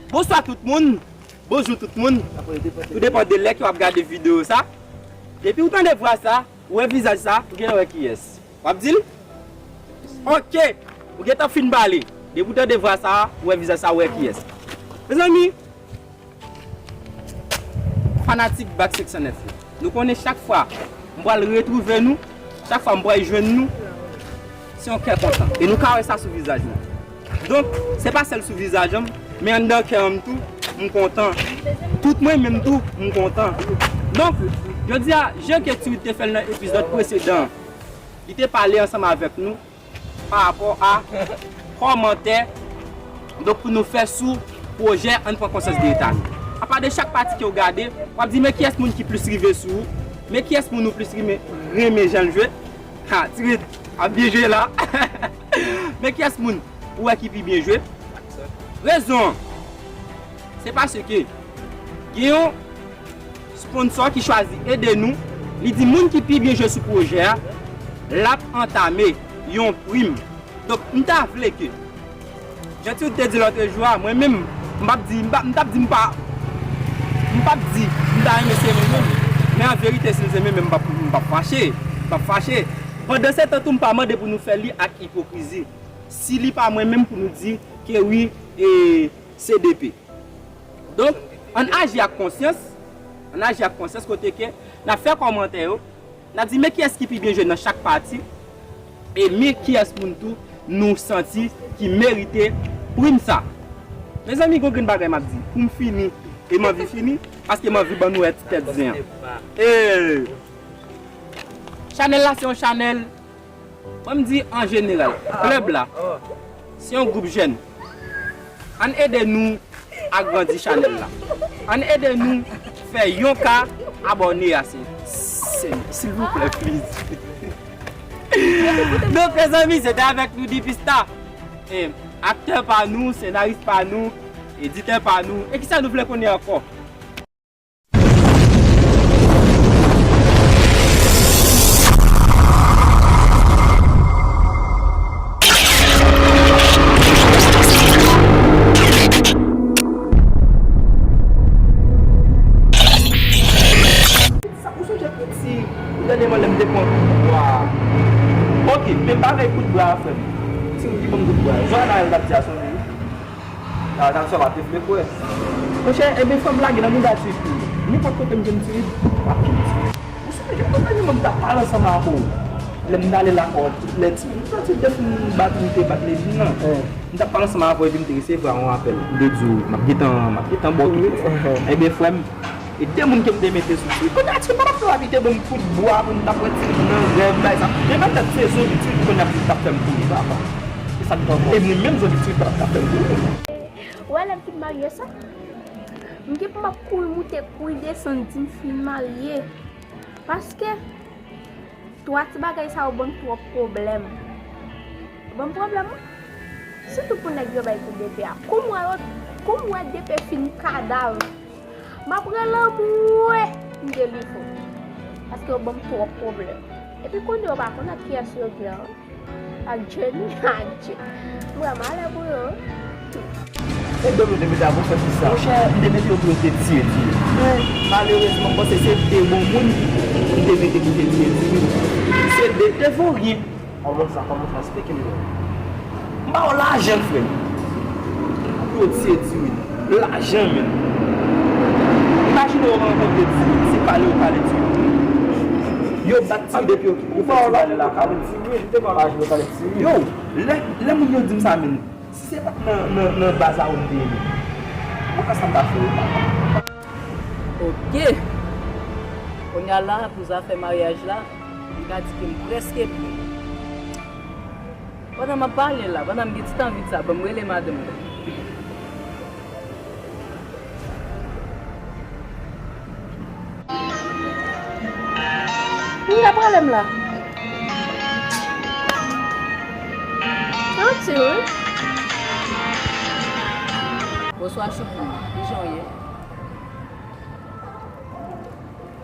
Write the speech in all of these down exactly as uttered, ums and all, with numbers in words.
Bonswa tout moun. Bonjou tout moun. Tou depann de lè ke w ap gade videyo sa. Depi w tande vwa sa, w wè vizaj sa, ou genlè wè kiyès. W ap di l? Oke. Ou gentan fin pale. Depi w tande vwa sa, w wè vizaj sa, w wè kiyès. Mezanmi, fanatik Back Section F yo, nou konnen chak fwa m pral retwouve nou, chak fwa m pral jwenn nou, se yon kè kontan. E nou ka wè sa sou vizaj nou. Donk, se pa sèl sou vizaj an, men anndan kè an m tou, m kontan. Tout mwen menm tou, m kontan. Donk, jodi a, jan ke Tiwit te fè l nan epizòd presedan an, li te pale ansanm avèk nou pa rapò a kòmantè, donk, pou nou fè sou pwojè Ann pran konsyans de eta nou. Apa de chak pati ke w gade, w ap di, men kiyès moun ki plis rive sou ou, men kiyès moun ou plis renmen, renmen jan l jwe. Ha, Tiwit ap byen jwe la. Men kiyès moun ou wè ki pi byen jwe? Rezon an, se paske gen yon sponsò ki chwazi ede nou, li di moun ki pi byen jwe sou pwojè a, l ap antame yon prim. Donk, m ta vle ke, jan Tiwit te di lòtrejou a, mwen menm, m p ap di, m p ap, m t ap di m pa, m p ap di, m ta renmen se mwen menm. Men an verite, si l se mwen menm, m p ap, m p ap fache. M p ap fache. Pandansetan tou, m pa mande pou nou fè li ak ipokrizi. Si li pa mwen menm pou nou di ke wi, e, se D P. Donk, ann aji ak konsyans, ann aji ak konsyans kote ke n ap fè kòmantè yo, n ap di men kiyès ki pi byen jwe nan chak pati, e men kiyès moun tou nou santi ki merite prim sa. Mezanmi, gon grenn bagay m ap di, pou m fini, e m anvi fini, paske m anvi ban nou wè ti tèt zen an. E chanèl la se yon chanèl Mwen m di an jeneral, klèb la, se yon gwoup jèn. Ann ede nou agrandi chanèl la. Ann ede nou fè yon ka abòne a, se, se, silvouplè, please. Donk, mezanmi, se te avèk nou D P Star. E, aktè pa nou, senaris pa nou, editè pa nou. E kisa nou vle konnen ankò? Sa ou sonje piti, dènyèman lè m te pran kout bwa a. Oke, men m pa vle kout bwa a, frè m. Ti moun ki ban m kout bwa a. Jan Anaël t ap di a sonje. Sa, sa, sa pa te vle kwè. Monchè, ebyen, fò m lage nan mouda Tiwit tou. Nenpòt kote m jwenn Tiwit, m ap jwenn Tiwit. Ou sonje, mwen menm, mwen t ap pale ansanm avè w. Lè m t ale lakòl, lè Tiwit, m santi depi m bat, m te bat Levin nan. M t ap pale ansanm avè w, epi m te resevwa yon apèl. M te di w, m ap gentan, m ap gentan ba w tout enfo. Ebyen, frè m, E de moun ke m te mete sou Tiwit. Kounye a, Tiwit pa t ap fè w abite ban m kout bwa pou m t ap wè Tiwit nan rèv, bay sa. Men petèt se zonbi Tiwit kounye a ki t ap fè m kouri, papa. E sa k pran kò. E mwen menm zonbi Tiwit pa t ap ka fè m kouri. Ou wè lè m fin marye sa? M gen pou m ap kouri moute, kouri desann, di m fin marye. Paske Twa ti bagay sa yo ban m twòp pwoblèm. Ban m pwoblèm, wi. Sitou pou nèg yo bay pou D P a. Kou m wè yo, kou m wè D P fin kadav, m ap rele anmwe m delivre w. Paske yo ban m twòp pwoblèm. Epi kounye a yo pa konn ak kiyès yo gen an. Ak Jenny, adje. M pran malè pou yo. E dòmi yo te mete a pou fè kisa? Monchè, m te mete yo pou yo te tiye, tiye. Men, malerezman, m panse se de bon moun m te mete pou te tiye, tiye. Se de, te vo ryen. Kòman sa, kòman sa? Esplike m non. M ba w lajan, frè m. Pou yo tiye, tiye. Lajan, men. Imajine w rankontre tiye, se pale yo pale tiye. Yo bat tiye depi yo kite yo fè ti pale lakay. Tiye, m te ba w lajan, yo pale tiye. Yo, lè, lè moun yo di m sa, men. Si se pa t nan, nan, nan baz la ou m te ye, mwen pa konn sa m ta fè yo. Oke. Kounye a la, pou zafè maryaj la, m ka di ke m prèske pre. Pandan m ap pale la, pandan m gen ti tan vit sa, ban m rele madanm mwen. Moun k ap rele m la. Santi wi. Bonswa Choupoun, kijan w ye?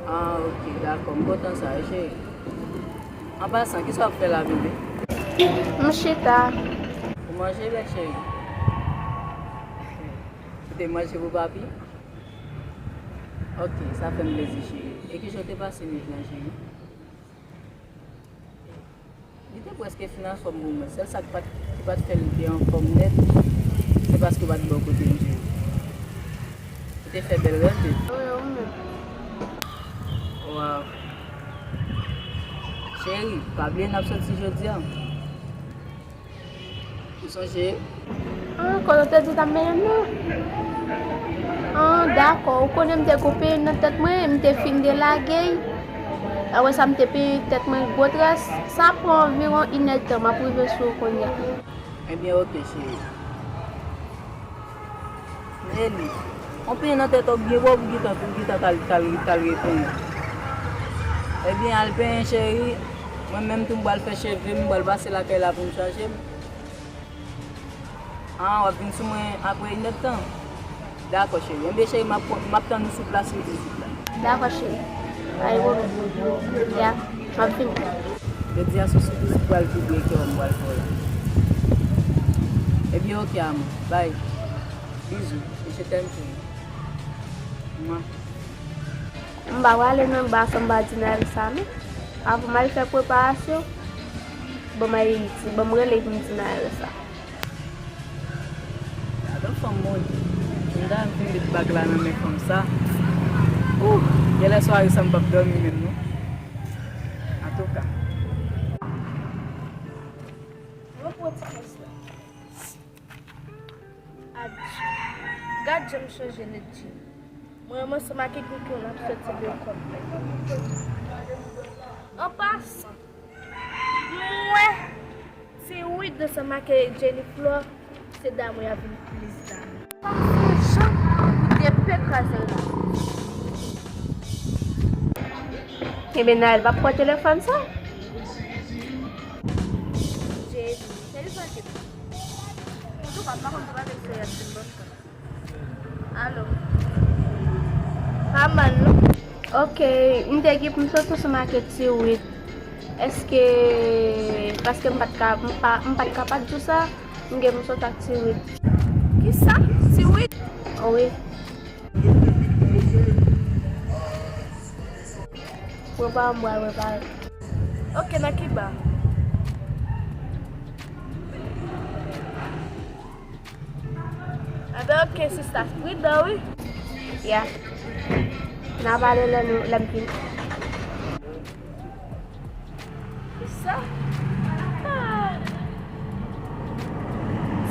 Ah, ok, dakò, m kontan sa wi cheri. An pasan, kisa w ap fè la bebe? M chita. Ou manje bèl cheri? Te manje pou papi? Ok, sa fè m plezi, cheri. E kijan w te pase nwit lan, cheri? Li te prèske fin anfòm pou mwen. Sèl sa ki pa t, ki pa t fè l te anfòm nèt, se paske w pa t bò kote m, cheri. Ou te fè bèl rèv, baby. Wi, ou menm. Waw. Cheri, pa bliye n ap soti jodi a. Ou sonje? Ah, kote w te di w t ap mennen m nan? Ah, dakò. Ou konnen m te gon penyen nan tèt mwen, m te fin delage l. Apre sa, m te penyen tèt mwen gwo très. Sa pran anviwon inèdtan, m ap rive sou ou kounye a. Ebyen, oke, cheri. Meli, on penyen nan tèt ou byen pwòp, ou gentan, ou gentan t al, t al, t al repenyen. Ebyen, al penyen, cheri. Mwen menm tou, m pral fè cheve m, m pral pase lakay la pou m chanje m. Ah, w ap vin sou mwen apre inèdtan? Dakò, cheri. Enben, cheri, m ap, m ap tann ou sou plas li tout la. Dakò, cheri. Pa gen pwoblèm. Ya, m ap vini. Jodi a, se yon sipriz ki pral vibre kè w m pral fè w la. Ebyen, oke, amou. Bye. Bizou. E je t'aime, cheri. Mwa. M pa prale nan ba san m pa di Naël sa, non. Avan m al fè preparasyon, ban m al di, ban m rele pou m di Naël sa. Gade fanm, Bondye. M ta renmen fin met bag la nan men fanm sa. Ouh, genlè sware sa m p ap dòmi menm, non. Antouka. Mwen pran ti pòs la. Adje. Gad jan m chanje nèt, Jim. Mwen menm ansanm ak Kikoukou, n ap soti lekòl. An pasan, m wè Ti Wid ansanm ak Jennifer, se damou y ap vin plis damou. Fanm se jan pou depe kraze la. Ebyen, Naël p ap pran telefòn sa? Jeni, se li sa ki Antouka, m pa konn si pa te sou rèv ki m banm sa. Alo. Pa mal, non. Ok, m te gen pou m sot ansanm ak Ti Wit. Èske, paske m pa t ka, m pa, m pa t ka pa t di w sa, m gen pou m sot ak Ti Wit. Kisa? Ti Wit? Wi. Prepare, m pral prepare. Ok, nan ki ba? Enben, ok, sista, pridan, wi. Ya. N a pale lè nou, lè m fini. Sa? Ah.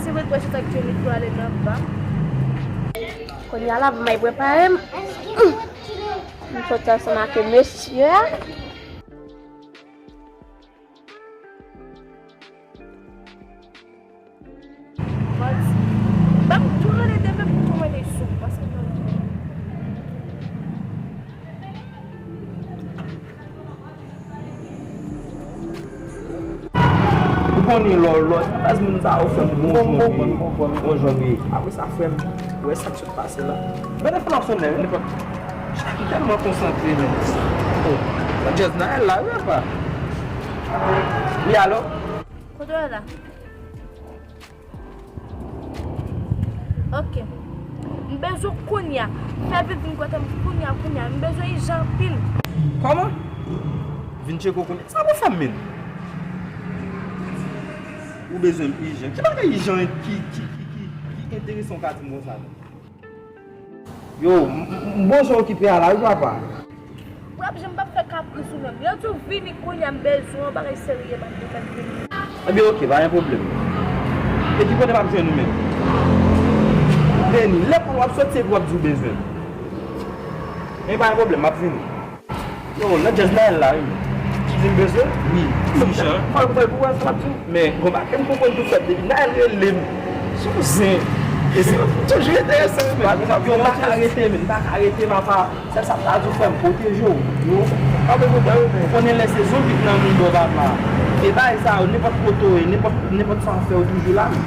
Si mwen pral chita ak Jennifer pou ale nan ba. Kounye a la, pou mwen prepare m. M soti ansanm ak mesye a. Manti. Ban m tou rele demen pou tou rele sou, paske mwen. Ou konnen lò, lò, baz moun sa yo fè m bon jan, bon jan, wi. Apre sa, frè m, ou wè sa k sot pase la. Men nèg la ap sonnen, wi. M tèlman konsantre, men. Oh, jazz nan la, wi, apa. Wi, alo? Kote w ye la? Ok. M bezwen w kounye a. Fè vit vin kote m kounye a, kounye a. M bezwen ijan anpil. Kòman? Vin tcheke w kounye a. Sa pou fè m menm? Ou bezwen m ijan. Ki bagay ijan ki, ki, ki, ki, ki enteresan w ka di m konsa, non? Yo, m, m, m bon jan okipe a la, wi, papa. W ap janm p ap fè kapris ou menm. Yo di w vini kounye a, m bezwen w, bagay serye, m ap fè vini. Ebyen, ok, pa gen pwoblèm. E ki kote m ap jwenn ou menm? Vini. Lè pou w ap soti, epi w ap di w bezwen m. Men pa gen pwoblèm, m ap vini. Yo, nan djaz Naël la, wi. Ki di m bezwen? Wi. Ki jan? Fò l koute pou wè sa l ap di w. Men, gon bagay m konprann tout fèt depi Naël rele m. Sou zen. E se toujou enteresan, wi, men. Yo, m pa ka rete, men. M pa ka rete, papa. Sèl sa m ta di w, frè m, pwoteje w. Yo. Pa bezwen pè, wi, men. Ou konnen lè se zonbi k nan moun bò, papa. E bagay sa yo, nenpòt kote w ye, nenpòt, nenpòt sa w ap fè, yo toujou la, men.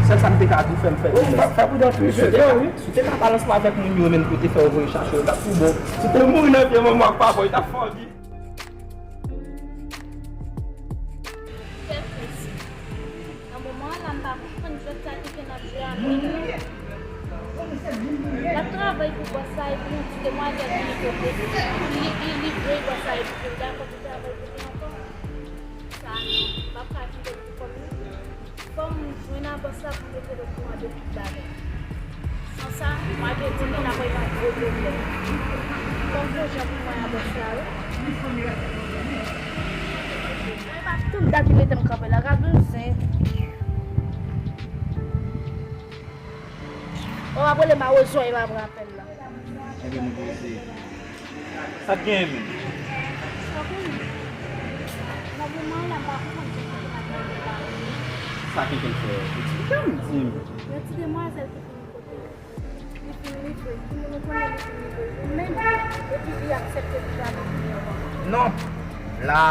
Sèl sa m te ka di w, frè m, fè. Wi, fè, fè pridans, wi, se vre, wi. Si w te ka pale ansanm avèk moun yo menm ki w te fè yo voye chache yo, yo t ap tou bon. Si w te mouri nan pye manman w ak papa w, yo t ap fè w byen. Kèl plezi. Nan moman an la, m pa konprann jwèt sa ki gen nan jwe a menm non. L ap travay pou bòs la epi yon ti demwazèl vini kote li, li livre bòs la epi l dakò pou travay pou li ankò. Sa non, m p ap ka kite l pou kòm li. Fò m jwenn a bòs la pou mete l okouran de tout bagay. San sa, m ap di nou n ap gen yon gwo pwoblèm. Fò m gon jan pou mwen a bòs la, wi. Mwen pa tann dat li mete m kanpe la, gad yon zen. Ou ap rele m a ozway, m ap rapèl la. Ebyen, m poze. Sa k genyen menm? Sa konnen. Nan moman la, m pa konprann sa ki te ap pase la. Sa ki te fè? Eksplike m, di m. Yon ti demwazèl ki vin kote l. Li fin livre. Ki moun ou konnen li fin livre? Ou menm. Epi li aksepte pou travay pou li ankò. Non. La,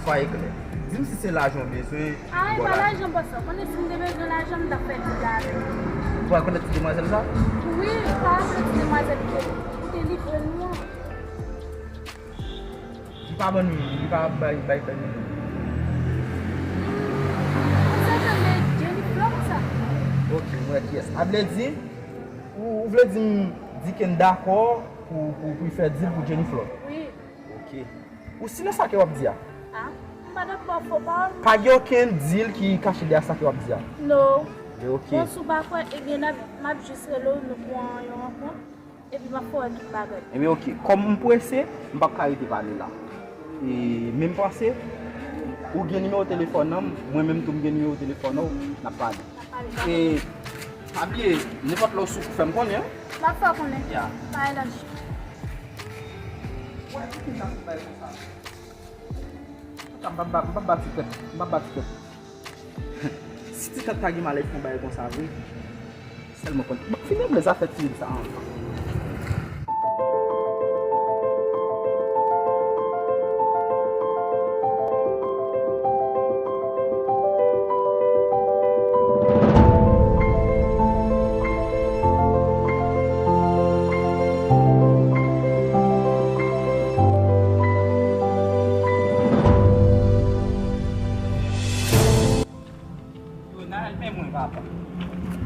swaye klè. Di m si se lajan w bezwen. A, e pa lajan bòs la. Konnen si m te bezwen lajan, m t ap fè dil la avè l. Ou pral konnen ti demwazèl sa? Wi, ou pa raple ti demwazèl ki te, ki te livre nou an? Li pa ban nou, li pa bay, bay fè nou. Ou sèten de Jenny Flor sa? Ok, m wè kiyès. A vle di, ou, ou vle di m di ke n dakò pou, pou, pou l fè dil pou Jenny Flor? Wi. Ok. Ou si nan sa ke w ap di a? A, m pa t ap ba w fo pawòl. Pa gen okenn dil ki kache dèyè sa ke w ap di a? No. Ebyen, ok. Bon, si w pa kwè, ebyen, n ap, m ap jis rele w, nou pran yon rankont, epi m ap fè w wè tout bagay. Ebyen, ok. Kòm m prese, m p ap ka rete pale la. E, men m panse, ou gen nimewo telefòn nan, mwen menm tou m gen nimewo telefòn nan, n ap pale. N ap pale. E, pa bliye, nenpòt lè w sou kou, fè m konnen, wi. M ap fè w konnen. Ya. Pa gen danje. Wè, poukisa w fè bagay konsa? Antouka, m p ap ba, m p ap ba ti tèt, m p ap ba ti tèt. Si ti tèt ta gen malè fè yon bagay konsa vre, sèlman konn. Bon, fini anmè zafè ti moun sa a ankò. Yo, Naël, men mwen, papa.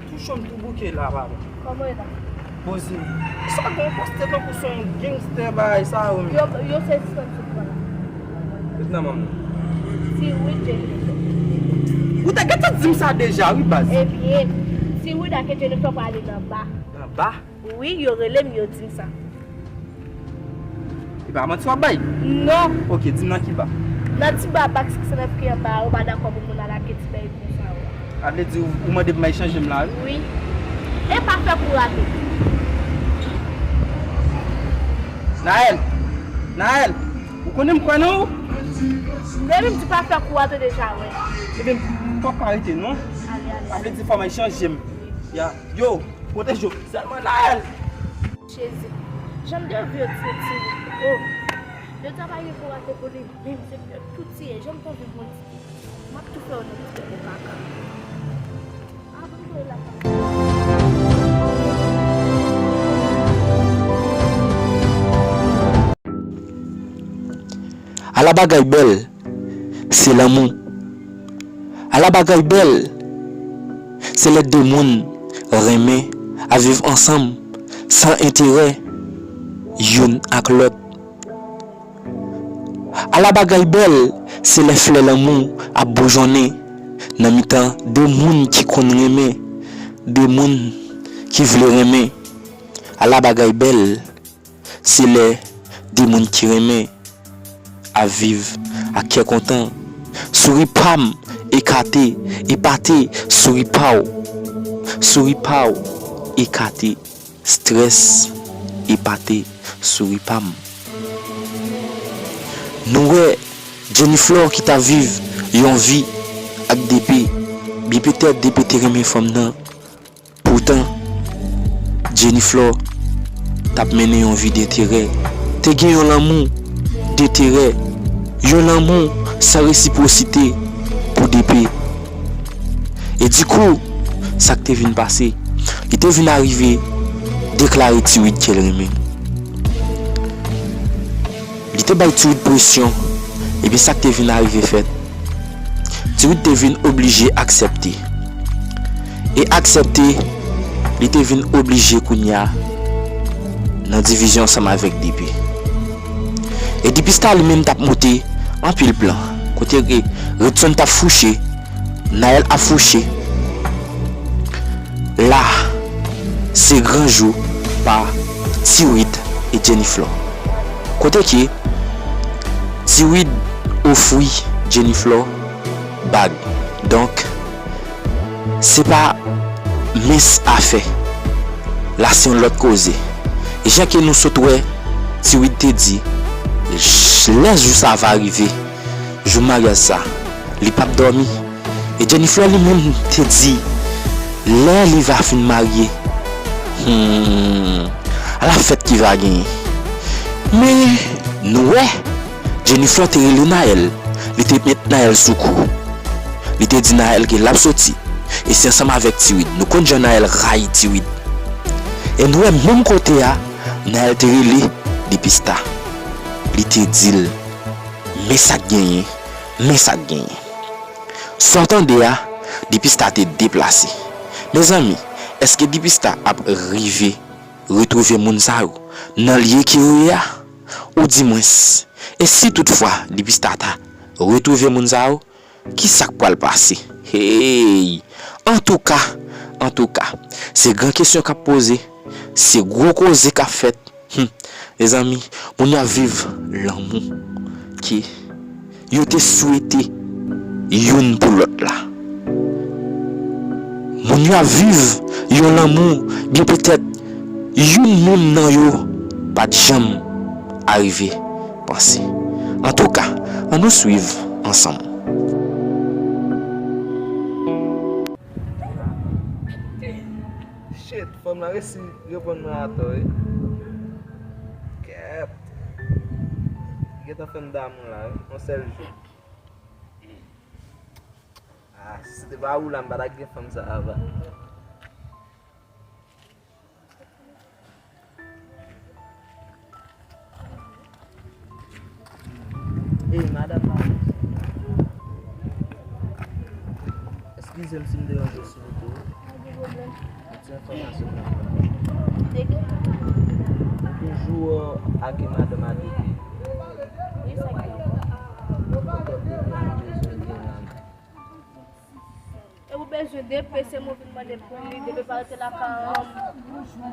Tou cho m tou bouke la, papa. Kòman w ye la? Poze. Sa gon pòste tankou se yon gangster bagay sa yo menm. Yo, yo sezi sa m sot pran la. Met nan men m. Ti Wid Jennifer. Ou te gentan di m sa deja, wi, baz. Ebyen, Ti Wid ak Jennifer prale nan ba. Nan ba? Wi, yo rele m, yo di m sa. E pa manti w ap bay? Non. Ok, di m nan ki ba? Nan ti ba bak senk san nèf ki anba a, ou pa dakò pou moun al ake ti bèy konsa yo. Sa vle di ou, ou mande pou m al chanje m la, wi? Wi. E pa fè kou rate. Naël! Naël! Ou konnen m kwè nan ou? Depi m di pa fè kou rate deja, wè. Ebyen, m p ap ka rete, non. Ale, ale. Sa vle di fò m al chanje m. Ya. Yo, pwoteje w. Sèlman Naël! Jezi. Jan m te anvi yo tiye Ti Wid. Oh. Yo ta pa gen kou rate pou li menm, se pou yo tou tiye. Jan m te anvi bon ti. M ap tou fè yo nan ti tèt kaka. Avan m voye lakay. Ala bagay bèl, se lanmou. Ala bagay bèl, se lè de moun renmen ap viv ansanm san enterè youn ak lòt. Ala bagay bèl, se lè flè lanmou ap boujonnen nan mitan de moun ki konn renmen, de moun ki vle renmen. Ala bagay bèl, se lè de moun ki renmen ap viv ak kè kontan. Souri pa m ekate, epate, souri pa w. Souri pa w ekate, strès, epate, souri pa m. Nou wè Jenny Flor ki t ap viv yon vi ak D P. Byen petèt D P te renmen fanm nan. Poutan, Jenny Flor t ap mennen yon vi denterè. Te gen yon lanmou denterè, yon lanmou san resipwosite pou D P. E dikou, sa k te vin pase, li te vin arive deklare Ti Wid ke l renmen. Li te bay Ti Wid presyon, epi sa k te vin arive fèt. Ti Wid te vin oblije aksepte. E aksepte li te vin oblije kounye a nan divizyon ansanm avèk D P. E Dipista li menm t ap monte anpil plan, kote ke Redson t ap fouche, Naël ap fouche. La, se gran jou pa Tiwid e Jennifer. Kote ke Tiwid ofri Jennifer bag. Donk, se pa mens afè. La se yon lòt koze. E jan ke nou sot wè, Tiwid te di, lè jou sa va rive, jou maryaj sa, li p ap dòmi. E Jennifer li menm te di, lè li va fin marye, hmm, ala fèt ki va genyen. Men, nou wè, Jennifer te rele Naël. Li te met Naël sou kou. Li te di Naël ke l ap soti. E se ansanm avèk Tiwid. Nou konn jan Naël rayi Tiwid. E nou wè menm kote a, Naël te rele Dipista. Li te di l, men sa k genyen, men sa k genyen. Sa w tande a, Dipista te deplase. Mezanmi, èske Dipista ap rive retwouve moun sa yo nan lye ke yo ye a? Oudimwens, e si toutfwa Dipista ta retwouve moun sa yo, ki sa k pral pase? Hey! Antouka, antouka, se gran kesyon k ap poze, se gwo koze k ap fèt. Hmm. Mezanmi, moun yo ap viv lanmou ke yo te swete youn pou lòt la. Moun yo ap viv yon lanmou, gen petèt youn menm nan yo pa t janm arive panse. Antouka, ann nou swiv ansanm. Shit, fanm nan resi reponn mwen atò, wi. Kèt. Gentan fè m damou la, wi. Yon sèl jou. Ah, si se te pa ou la, m pa ta gen fanm sa a, va. Ey, madanm Malis. Eskize m si m deranje w, silvouplè. Yon ti enfòmasyon m ap mande. Ou toujou, euh, ak madanm a D P? Wi, sa gen ankò? Kote w bezwen gen nan E ou bezwen D P, se mwen vin mande pou li, D P pa rete lakay an.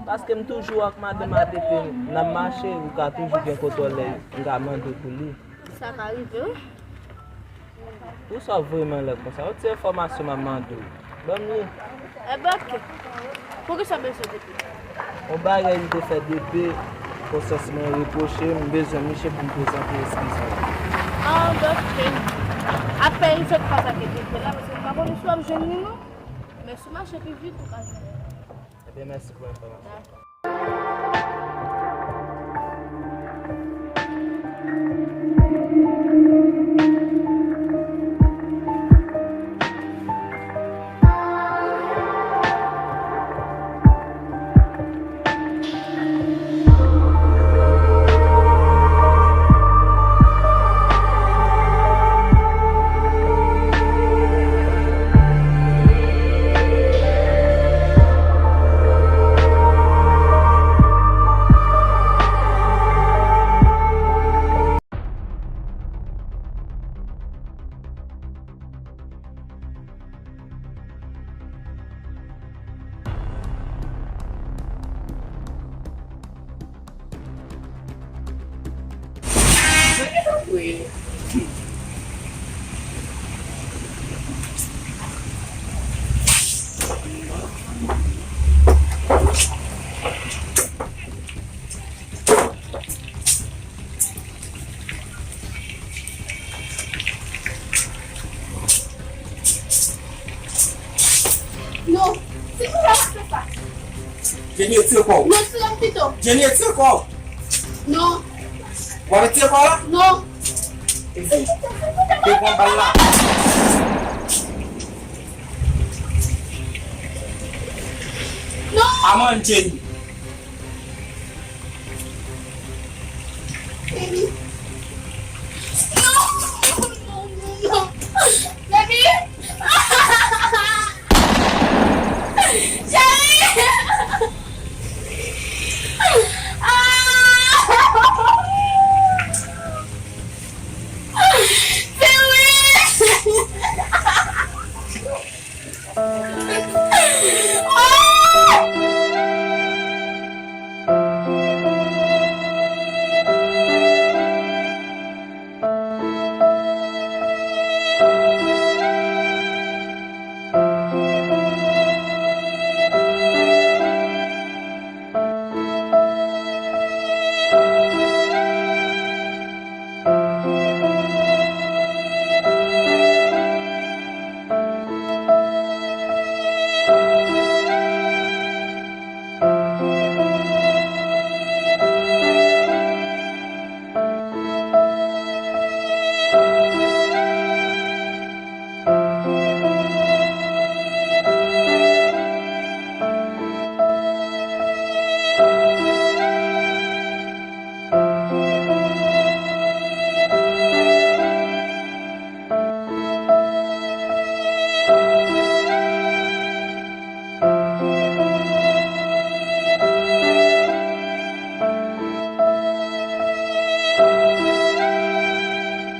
Paske m toujou ak madanm a D P, n ap mache, ou ka toujou gen kote w lè m ka mande w pou li. Sa ka rive, wi. Pou sa w voye m anlè konsa? Yon ti enfòmasyon m ap mande w. Ban m li. Enben, oke. Poukisa w bezwen D P? Yon bagay m te fè D P, konsyans mwen repwoche m, m bezwen misye pou m prezante eskiz mwen. Ah, oke. Apre, li fèk pa sa ke D P la, paske m pa konnen si w ap jwenn li, non. Men si w mache pi vit, ou ka jwenn li. Ebyen, mèsi pou enfòmasyon. Dakò. Non, se pou la fè sa. Jenny, retire kò w. Non, silòm pito. Jenny, retire kò w. Non. W ap retire kò w la? Non. Ezi, te pran bal la. Non. Aman, Jenny.